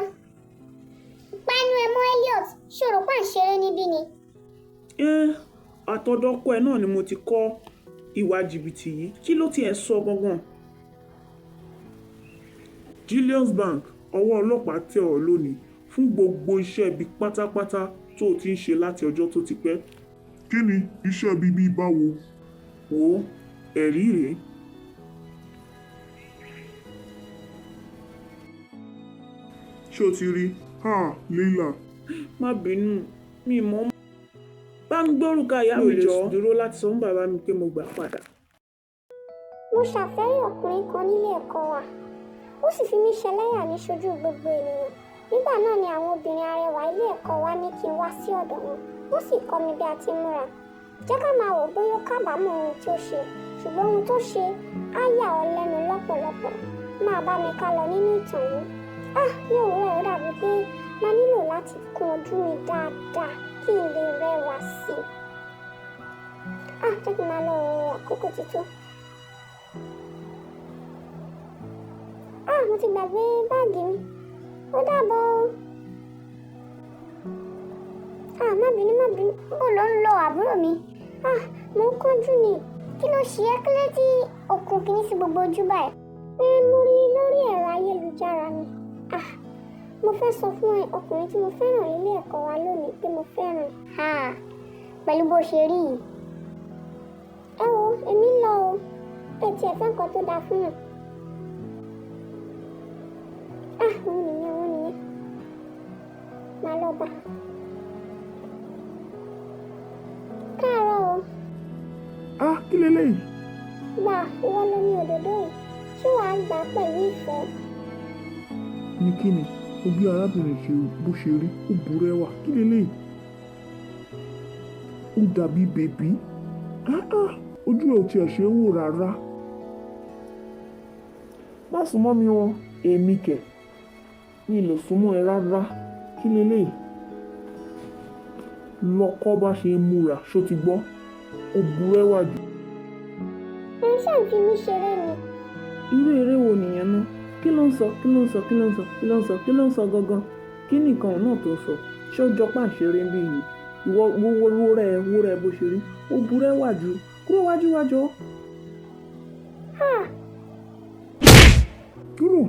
Panu ẹ mọ́ Elliot, ṣé o rò pé à ń ṣeré níbí ni? Àtọ̀dọ̀ ọkọ ẹ náà ni mo ti kọ́ ìwà jìbìtì yìí. Kí ló tiẹ̀ sọ gangan? Julius Bank, ọwọ́ ọlọ́pàá tẹ̀ ọ́ lónìí fún gbogbo iṣẹ́ ibi pátápátá tó o ti ń ṣe láti ọjọ́ tó ti pẹ́. Kí ni iṣẹ́ bíbí báwo? Wo ẹ̀rí rèé. Ṣé o ti rí? Ha, Leila. Má bínú, mi mọ̀. Bá mi gbórùka ìyá mi jọ. Mi ò lè dúró láti sọ fún bàbá mi pé mo gbà padà. Mo ṣàfẹ́rí ọkùnrin kan nílé ẹ̀kọ́ wa. Ó sì fi mí ṣẹlẹ́yà ní ṣojú gbogbo ènìyàn. Nígbà náà ni àwọn obìnrin arẹwà ilé ẹ̀kọ́ wa ní kí n wá sí ọ̀dọ̀ wọn. Wọ́n sì kọ́ mi bí a ti ń múra. Jẹ́ ká máa wò bóyá ó kábàámọ̀ ohun tí ó ṣe. Ṣùgbọ́n ohun tó ṣe á yà ọ́ lẹ́nu lọ́pọ̀lọpọ̀. Máa bá mi ká lọ nínú ìtàn yìí. Ah, ní òwúrọ̀ ó dàbí pé máa nílò láti kún ojú mi dáadáa kí n lè rẹwà sí i. Ah, jẹ́ kí n máa lọ àkókò ti tó. Ah, mo ti gbàgbé báàgì mi. Ó dàbọ̀ o. Ah, má bínú, má bínú. Bó ló ń lọ àbúrò mi? Ah, mo ń kánjú ni. Kí ló ṣe ẹ́? Kí ló tí okùn kìíní sí gbogbo ojú báyìí? Mo rí i lórí ẹ̀rọ ayélujára ni. Ah, mo fẹ́ sọ fún ọkùnrin tí mo fẹ́ràn nílé ẹ̀kọ́ wa lónìí pé mo fẹ́ràn. Ah, pẹ̀lú bó ṣe rí yìí. Ẹ wo, èmi ń lọ o. Ẹ tiẹ̀ fẹ́ nǹkan tó dáa fún yàn. Ah, òun nìyẹn, òun nìyẹn. Màá lọ bá. Káàárọ̀ o. Ah, kí leléyìí? Gbà, ìwọ ló ní òdòdó yìí. Ṣé wàá gbà á pẹ̀lú ìfẹ́? Ní kí ni? O bí arábìnrin ṣe bó ṣe rí, ó burẹ́wà. Kí leléyìí? Ó dàbí bèbí. Ah ah, ojú ẹ̀ ò tiẹ̀ ṣe é wò rárá. Má súnmọ́ mi o, èmi kẹ̀. Mi ò lè súnmọ́ ẹ rárá. Kí leléyìí? Lọ kọ́ bá ṣe ń múra, ṣó ti gbọ́? Ó burẹ́wà jù. Ẹ ṣáà ń fi mí ṣeré ni. Irú eré wo nìyẹn ná? Kí ló ń sọ? Kí ló ń sọ? Kí ló ń sọ? Kí ló ń sọ? Kí ló ń sọ gangan? Kí nìkan náà tó sọ? Ṣé ó jọ pàǹṣeré ń bí yìí? Ìwọ wo wo rẹ wo rẹ bó ṣe rí. Ó burẹ́wà jù. Kúrò wájú wájú. Ah! Kúrò.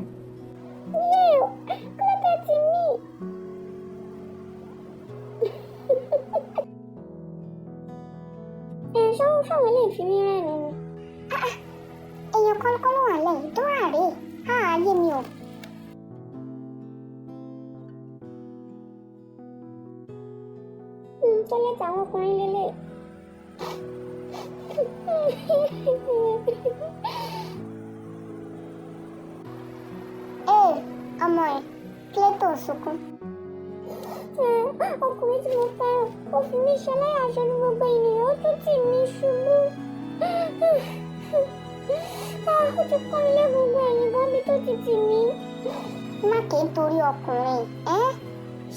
Yé o, kí ló dé tí mí? Ẹ ṣé wọ́n fáwọn ilé ìfimí rẹ́rìn ni. Èèyàn kan kọ́ ló wà lẹ́yìn, Dora rèé. Ah, ayé mi o. Tọ́lẹ́tì àwọn ọkùnrin lélẹ̀. Ee, ọmọ ẹ̀, kí ló tó sunkún? Ọkùnrin tí mo fẹ́ràn, ó fi mí ṣẹlẹ́yà ṣojú gbogbo ènìyàn, ó tún tì mí ṣubú. Ah, ó ti kọ́ mi lẹ́gbogbo ẹ̀yìn gan bí tó ti tì mí. Má kì í torí ọkùnrin, ẹ́?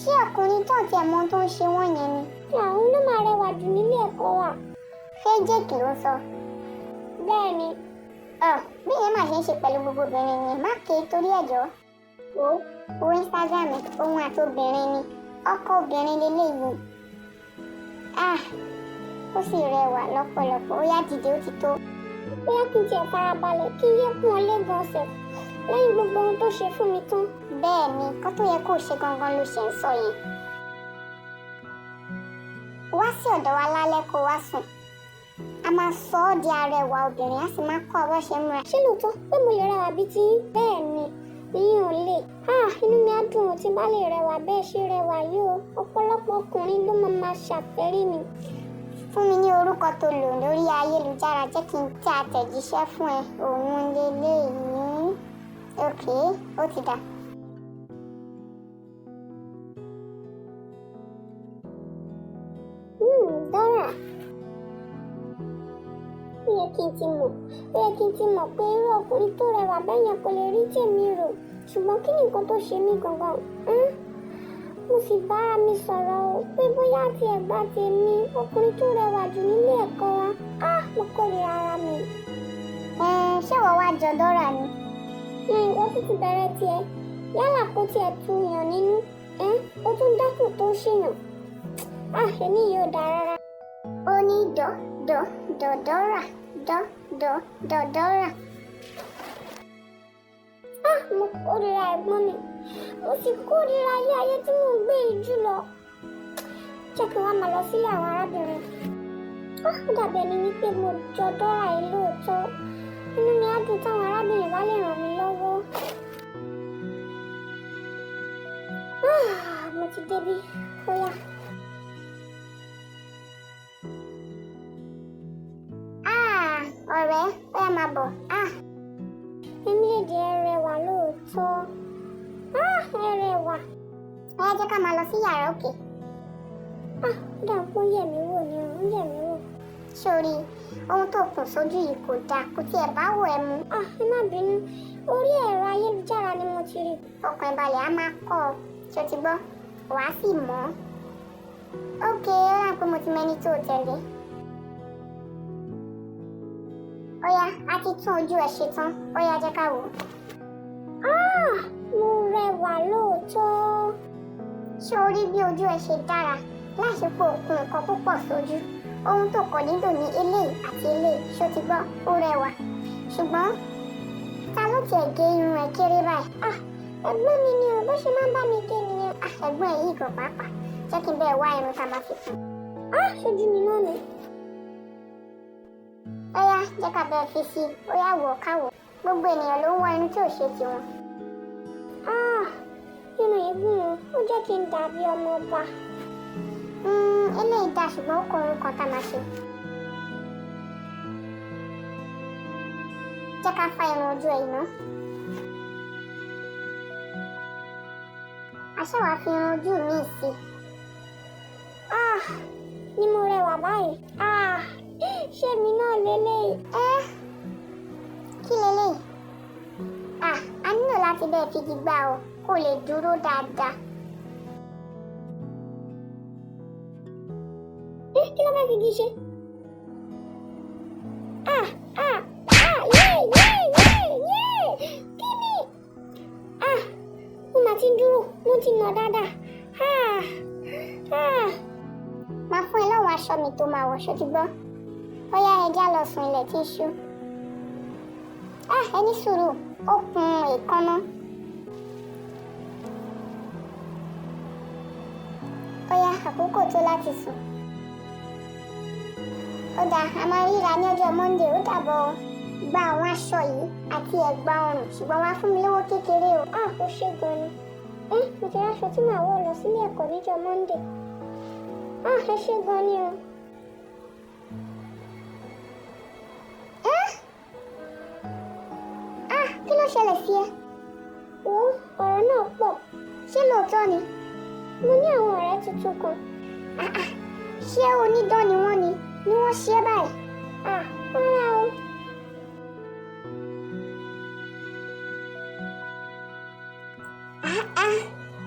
Ṣé ọkùnrin tó ti ẹ̀ mọ ohun tó ń ṣe wọ́n yẹn ni? Àwọn ló máa rẹwà jù nílé ẹ̀kọ́ wa. Ṣé Jake ló ń sọ? Bẹ́ẹ̀ ni. Bí ìyẹn máa ṣe ń ṣe pẹ̀lú gbogbo obìnrin ni, má kì í torí ẹ̀jọ́. Wo wo Instagram ẹ̀, òun àti obìnrin ni, ọkọ obìnrin leléyìí. Ah, ó sì rẹwà lọ́pọ̀lọpọ̀. Ó yá dìde, ó ti tó. Bóyá kí n tiẹ̀ farabalẹ̀ kí n yé pọ́n ọ lé gan sẹ̀ lẹ́yìn gbogbo ohun tó ṣe fún mi tán. Bẹ́ẹ̀ ni, nǹkan tó yẹ kó o ṣe gangan ló ṣe ń sọ yẹn. Wá sí ọ̀dọ̀ wa lálẹ́ kó wá sùn. A máa sọ ọ́ di arẹwà obìnrin, a sì máa kọ́ ọ bó ṣe ń múra. Ṣé lóòótọ́ pé mo lè rẹwà bíi ti yín? Bẹ́ẹ̀ ni, ìyín ò lè. Ah, inú mi á dùn ó tí n bá lè rẹwà bẹ́ẹ̀ ṣe rẹwà yìí o. Ọ̀pọ̀lọpọ̀ ọkùnrin ló máa máa ṣàfẹ́rí mi. Fún mi ní orúkọ tó lò lórí ayélujára, jẹ́ kí n tẹ àtẹ̀jíṣẹ́ fún ẹ. Òun leléyìí. Ok, ó ti dà. Dora. Ó yẹ kí n ti mọ̀, ó yẹ kí n ti mọ̀ pé irú ọkùnrin tó rẹwà bẹ́ẹ̀ yẹn kò lè rí tèmi rò. Ṣùgbọ́n kí ni nǹkan tó ṣe mí gangan? Hmm? Mo sì bára mi sọ̀rọ̀ o pé bóyá ti ẹ̀gbá tèmi, ọkùnrin tó rẹwà jù nílé ẹ̀kọ́ wa. Ah, mo kórìíra ara mi. Ṣé ìwọ wá jọ Dora ni? Ìwọ tún ti bẹ̀rẹ̀ tiẹ̀. Yálà kó tiẹ̀ tu yàn nínú. Ó tún dákùn tó ṣèyàn. Ah, èmi yóò dáa rárá. Ó ní dọ̀ dọ̀ dọ̀ Dora dọ̀ dọ̀ dọ̀ Dora. Ah, mo kórìíra ẹ̀gbọ́n mi. Mo sì kórìíra ilé ayé tí mò ń gbé yìí jùlọ. Jẹ́ kí n wá máa lọ sílé àwọn arábìnrin. Ah, ó dàbí ẹni wípé mo jọ Dora yìí lóòótọ́. Inú mi á dùn táwọn arábìnrin bá lè ràn mí lọ́wọ́. Ah, mo ti débí. Ó yá. Ah, ọ̀rẹ́, ó yá máa bọ̀. Ah, èmi lè jẹ́ rẹwà lóòótọ́. Ah, ẹ rẹwà. Ó yá jẹ́ ká máa lọ sí yàrá òkè. Ah, ó dà pé ó yẹ̀ mí wò ni o, ó yẹ̀ mí wò. Sórí, ohun tó kùn sójú yìí kò dáa, kò tiẹ̀ bá wọ̀ ẹ́ mu. Ah, ẹ má bínú, orí ẹ̀rọ ayélujára ni mo ti rí. Ọkàn ìbalẹ̀ á máa kọ́ ọ, ṣé o ti gbọ́? Wàá sì mọ̀ ọ́. Ókè, ó rà pé mo ti mẹ́ni tó o tẹ̀lé. Ó yá, a ti tún ojú ẹ ṣe tán, ó yá jẹ́ ká wò ó. Ah, mo rẹwà lóòótọ́. Ṣé o rí bí ojú ẹ ṣe dára láìsí pé o kun nǹkan púpọ̀ sójú? Ohun tó kọ̀ nílò ní eléyìí àti eléyìí, ṣó ti gbọ́? Ó rẹwà. Ṣùgbọ́n ta ló tiẹ̀ gé irun ẹ kéré báyìí? Ah, ẹ̀gbọ́n mi ni o, bó ṣe máa ń bá mi gé nìyẹn. Ah, ẹ̀gbọ́n ẹ yìí gan pàápàá. Jẹ́ kí n bẹ́ẹ̀ wá irun tá a máa fi kún. Ah, ṣojú mi náà ni. Ó yá, jẹ́ ká bẹ́ẹ̀ fi sí i, ó yá wọ̀ ká wọ̀. Gbogbo ènìyàn ló ń wá irun tí ò ṣe tiwọn. Ah, irun yìí gùn o, ó jẹ́ kí n dàbí ọmọ ọba. Eléyìí dáa ṣùgbọ́n ó kọ ohun kan tá a máa ṣe. Jẹ́ ká fá irun ojú ẹ̀ iná. Aṣá wàá fi irun ojú mi sí i. Ah, ni mo rẹwà báyìí. Ah, ṣé mi náà leléyìí? Ẹ́, kí leléyìí? Ah, a nílò láti bẹ́ẹ̀ fi igi gbá o, kó lè dúró dáadáa. Ẹ́, kí ló fẹ́ fi igi ṣe? Ah, ah, ah, yé, yé, yé, yé! Kí ni? Ah, mo mà ti dúró, mo ti nà dáadáa. Ah, ah. Máa fún ẹ lọ́wọ́ aṣọ mi tó máa wọ̀, ṣó ti gbọ́? Ó yá, ẹ já lọ sùn, ilẹ̀ tí ń ṣú. Ah, ẹ ní sùúrù, ó kun èékánná. Ó yá, àkókò tó láti sùn. Ó dáa, a máa ríra ní ọjọ́ Monday, ó dàbọ̀ o. Gba àwọn aṣọ yìí àti ẹ̀gbà ọrùn, ṣùgbọ́n wá fún mi lówó kékeré o. Ah, ó ṣé gan ni. Ẹ́, mo ti ráṣọ tí màá wọ̀ lọ sílé ẹ̀kọ́ níjọ́ Monday. Ah, ẹ ṣé gan ni o. Ẹ́! Ah, kí ló ṣẹlẹ̀ sí ẹ? Wo, ọ̀rọ̀ náà pọ̀. Ṣé lóòótọ́ ni? Mo ní àwọn ọ̀rẹ́ tuntun kan. Ah ah, ṣé onídán ni wọ́n ni? Ni wọ́n ṣe é báyìí? Ah, rárá o. Ah ah,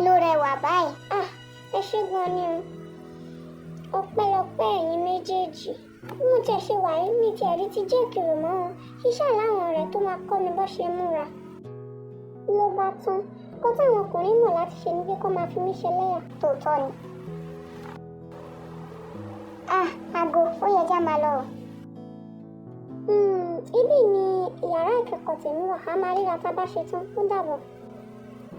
ló rẹwà báyìí. Ah, ẹ ṣé gan ni o. Ọpẹ́lọpẹ́ ẹ̀yin méjèèjì. Bí mo tiẹ̀ ṣe wà yìí, mi tiẹ̀ rí ti Jake rò mọ́ wọn. Ṣíṣà láwọn ọ̀rẹ́ tó máa kọ́ mi bó ṣe múra. Ló bá tán, Nǹkan táwọn ọkùnrin mọ̀ láti ṣe ni pé kó máa fi mí ṣẹlẹ́yà. Tòótọ́ ni. Ah, aago, ó yẹ já máa lọ o. Ibí ni yàrá ìkẹ́kọ̀ọ́ tèmi wà. A máa ríra tá a bá ṣe tán. Ó dàbọ̀.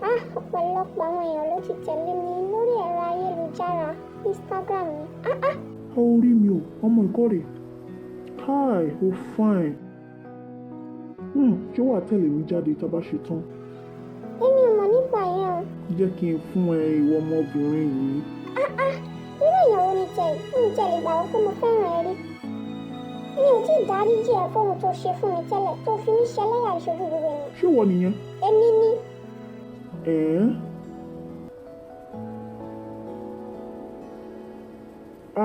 Ah, ọ̀pọ̀lọpọ̀ àwọn èèyàn ló ti tẹ̀lé mi lórí ẹ̀rọ ayélujára Instagram mi. Ah ah! A ò rí mi o, ọmọ ìkórè. Hi, o fine. Ṣé wàá tẹ̀lé mi jáde tá a bá ṣe tán? Èmi ò mọ̀ nípa ìyẹn o. Jẹ́ kí n fún ẹ ìwọ ọmọbìnrin yìí. Ah ah! Irú èèyàn wo ni tẹ̀ yìí? Mi ò tiẹ̀ lè gbàgbọ́ pé mo fẹ́ràn ẹ rí. Mi ò tí ì dáríjì ẹ fóhun tó ṣe fún mi tẹ́lẹ̀ tó fi mí ṣẹlẹ́yà ìṣojú gbogbo ènìyàn. Ṣé ìwọ nìyẹn? Èmi ni. Ẹ̀ẹ́.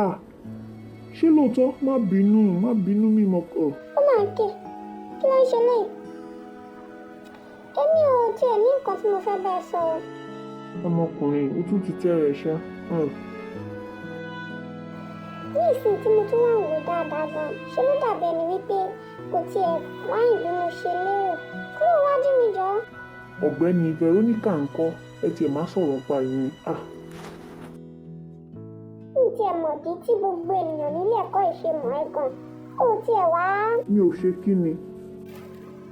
Ah, ṣé lóòótọ́? Má bínú, má bínú mi mọ̀ ọ́. Ó máa ń ké. Kí ló ń ṣe léyìí? Èmi ò tiẹ̀ ní nǹkan tí mo fẹ́ bá ẹ sọ o. Ọmọkùnrin, ó tún ti tẹ́ rẹ̀ ṣá. Ní ìsìn tí mo tún wá ń wò dáadáa gan, ṣe ló dàbí ẹni wípé kò tiẹ̀ wáyìn bí mo ṣe lérò. Kúrò wájú mi jọ̀ọ́. Ọ̀gbẹ́ni Veronica ńkọ́, ẹ tiẹ̀ má sọ̀rọ̀ pa ìyẹn. Ah, Mi ò tiẹ̀ mọ̀dí tí gbogbo ènìyàn nílé ẹ̀kọ́ yìí ṣe mọ̀ ẹ́ gan. Ó tiẹ̀ wá. Mi ò ṣe kí ni.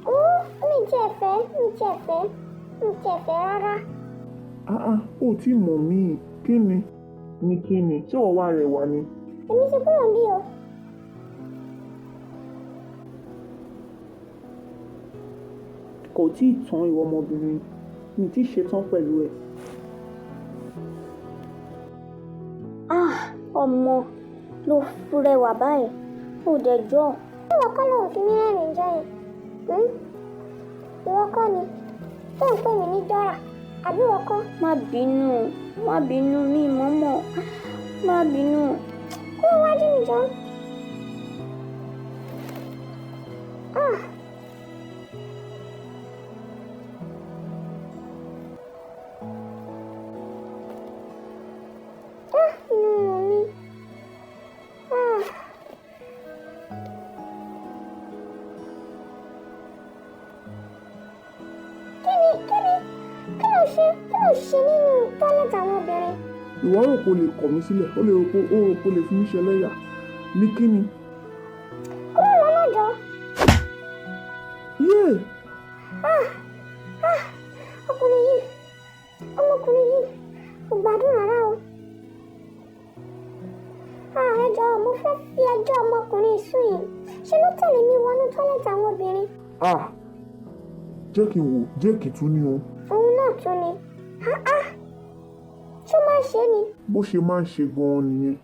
Ó, mi tiẹ̀ fẹ́, mi tiẹ̀ fẹ́, mi tiẹ̀ fẹ́ rárá. Ah ah, ó tí mọ̀ mí. Kí ni? Ní kí ni? Ṣé ìwọ wá rẹwà ni? Èmi ti kúrò níbí o. Kò tí ì tán ìwọ ọmọbìnrin. Mi ò tí ì ṣetán pẹ̀lú ẹ. Ah, ọmọ ló rẹwà báyìí. Ó dẹ̀ jọ. Ìwọ kọ́ ló ń fi mí rẹ́rìn-ín jọ yẹn? Hmm? Ìwọ kọ́ ni tó ń pè mí ní Dọ́rà, àbí ìwọ kọ́? Má bínú, má bínú, mi mọ̀ọ́mọ̀, má bínú. Kúrò wájú mi jọ. Ah! Ah, inú mi. Ah. Kí ni, kí ni, kí ló ṣe, kí ló ṣe nínú tọ́lẹ̀tì àwọn obìnrin? Ìwọ rò pé o lè kọ̀ mí sílẹ̀, ó lè rò pé ó rò pé o lè fi mí ṣẹlẹ́yà. Ní kí ni? Kúrò lọ́nà jọ. Yéè! Ah! Ah! Ọkùnrin yìí, ọmọkùnrin yìí, kò gbádùn rárá o. Ah, ẹ jọ̀ọ́, mo fẹ́ fi ẹjọ́ ọmọkùnrin sùn yìí. Ṣé ló tẹ̀lé mi wọnú tọ́lẹ̀tì àwọn obìnrin? Ah! Jẹ́ kí n wò, jẹ́ kí tún ní o. Òun náà tún ni. Ah ah! Ṣé ó máa ń ṣe é ni? Bó ṣe máa ń ṣe gan-an nìyẹn.